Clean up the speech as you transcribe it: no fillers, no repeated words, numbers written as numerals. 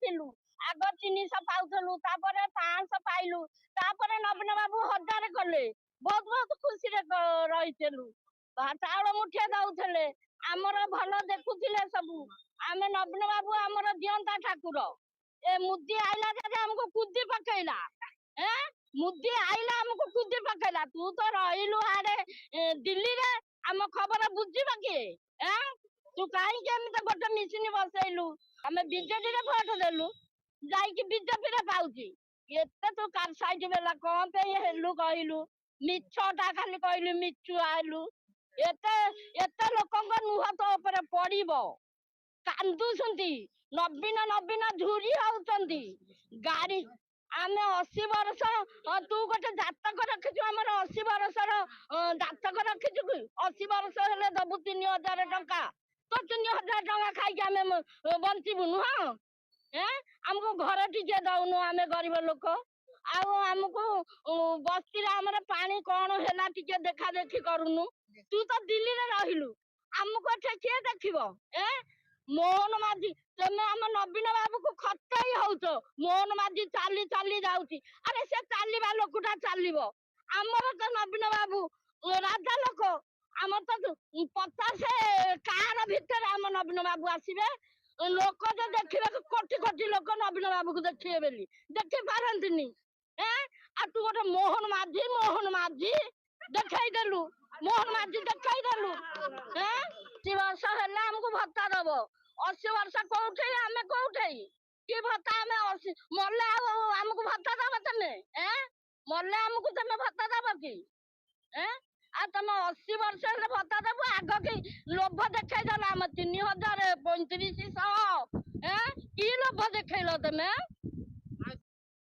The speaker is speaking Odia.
ପାଇଥିଲୁ। ଆଗ 300 ପାଉଥିଲୁ, ତାପରେ 500 ପାଇଲୁ, ତାପରେ ନବୀନ ବାବୁ 1000 କଲେ। ବହୁତ ବହୁତ ଖୁସିରେ ରହିଥିଲୁ। ଚାଉଳ ମୁଠିଏ ଦଉଥିଲେ, ଆମର ଭଲ ଦେଖୁଥିଲେ ସବୁ। ଆମେ ନବୀନ ବାବୁ ଆମର ଜିଅନ୍ତା ଠାକୁର। ଏ ମୁଦି ଆଇଲା ଯେ ଆମକୁ କୁଦି ପକେଇଲା। ଏଁ, ମୁଦି ଆଇଲା, ଆମକୁ କୁଦି ପକେଇଲା। ତୁ ତ ରହିଲୁ ଆଡେ ଦିଲ୍ଲୀରେ, ଆମ ଖବର ବୁଝିବ କିଏ? ଏଁ, ତୁ କାହିଁକି ଏମିତି ଗୋଟେ ମିଶିନ ବସେଇଲୁ? ଆମେ ବିଜେଡିରେ ଭୋଟ ଦେଲୁ, ଯାଇକି ବିଜେପିରେ ପାଉଛି। ଏତେ ତୁ ସାଇଟ୍ ବେଲା କଣ ପାଇଁ ହେଲୁ କହିଲୁ? ମିଛଟା ଖାଲି କହିଲୁ, ମିଛୁଆ ହେଲୁ। ଏତେ ଏତେ ଲୋକଙ୍କ ନୁହ ତୋ ଉପରେ ପଡିବ। କାନ୍ଦୁଛନ୍ତି, ନବୀନ ନବୀନ ଝୁରି ହଉଛନ୍ତି। ଗାଡି ଆମେ 80 ବର୍ଷ, ତୁ ଗୋଟେ ଜାତକ ରଖିଛୁ? ଆମର 80 ବର୍ଷର ଜାତକ ରଖିଛୁ କି? 80 ବର୍ଷ ହେଲେ ଦବୁ 3000 ଟଙ୍କା। ତ 3000 ଟଙ୍କା ଖାଇକି ଆମେ ବଞ୍ଚିବୁ ନୁହଁ? ଏଁ, ଆମକୁ ଘର ଟିକେ ଦଉନୁ, ଆମେ ଗରିବ ଲୋକ। ଆଉ ଆମକୁ ବସ୍ତିରେ ଆମର ପାଣି କଣ ହେଲା ଟିକେ ଦେଖା ଦେଖି କରୁନୁ। ତୁ ତ ଦିଲ୍ଲୀରେ ରହିଲୁ, ଆମକୁ ଏଠି କିଏ ଦେଖିବ? ଏ ମୋହନ ମାଝି, ତମେ ଆମ ନବୀନ ବାବୁକୁ ଖତେଇ ହଉଛ। ମୋହନ ମାଝି ଚାଲି ଚାଲି ଯାଉଛି। ଆରେ, ସେ ଚାଲିବା ଲୋକଟା ଚାଲିବ, ଆମର ତ ନବୀନ ବାବୁ ରାଜା ଲୋକ। ଆମର ତ 50 କାର ଭିତରେ ଆମ ନବୀନ ବାବୁ ଆସିବେ। ଲୋକ ଯେ ଦେଖିବାକୁ କୋଟି କୋଟି ଲୋକ ନବୀନ ବାବୁକୁ ଦେଖିବେ ବୋଲି ଦେଖି ପାରନ୍ତିନି। ଏଁ, ଆଉ ତୁ ଗୋଟେ ମୋହନ ମାଝି, ମୋହନ ମାଝି ଦେଖେଇ ଦେଲୁ, ମୋହନ ମାଝି ଦେଖେଇ ଦେଲୁ। ଏଁ, 80 ବର୍ଷ ହେଲେ ଆମକୁ ଭତ୍ତା ଦବ। 80 ବର୍ଷ କୋଉଠି, ଆମେ କୋଉଠି? କି ଭତ୍ତା? ଆମେ 80 ମଲେ ଆଉ ଆମକୁ ଭତ୍ତା ଦବ ତମେ? ଏଁ, ମଲେ ଆମକୁ ତମେ ଭତ୍ତା ଦବ କି? ଏଁ, ଆଉ ତମେ 80 ବର୍ଷ ହେଲେ ଭତ୍ତା ଦବୁ। ଆଗ କି ଲୋଭ ଦେଖେଇ ଦେଲ ଆମ 3000, 3500? ଏଁ, କି ଲୋଭ ଦେଖେଇଲ ତମେ?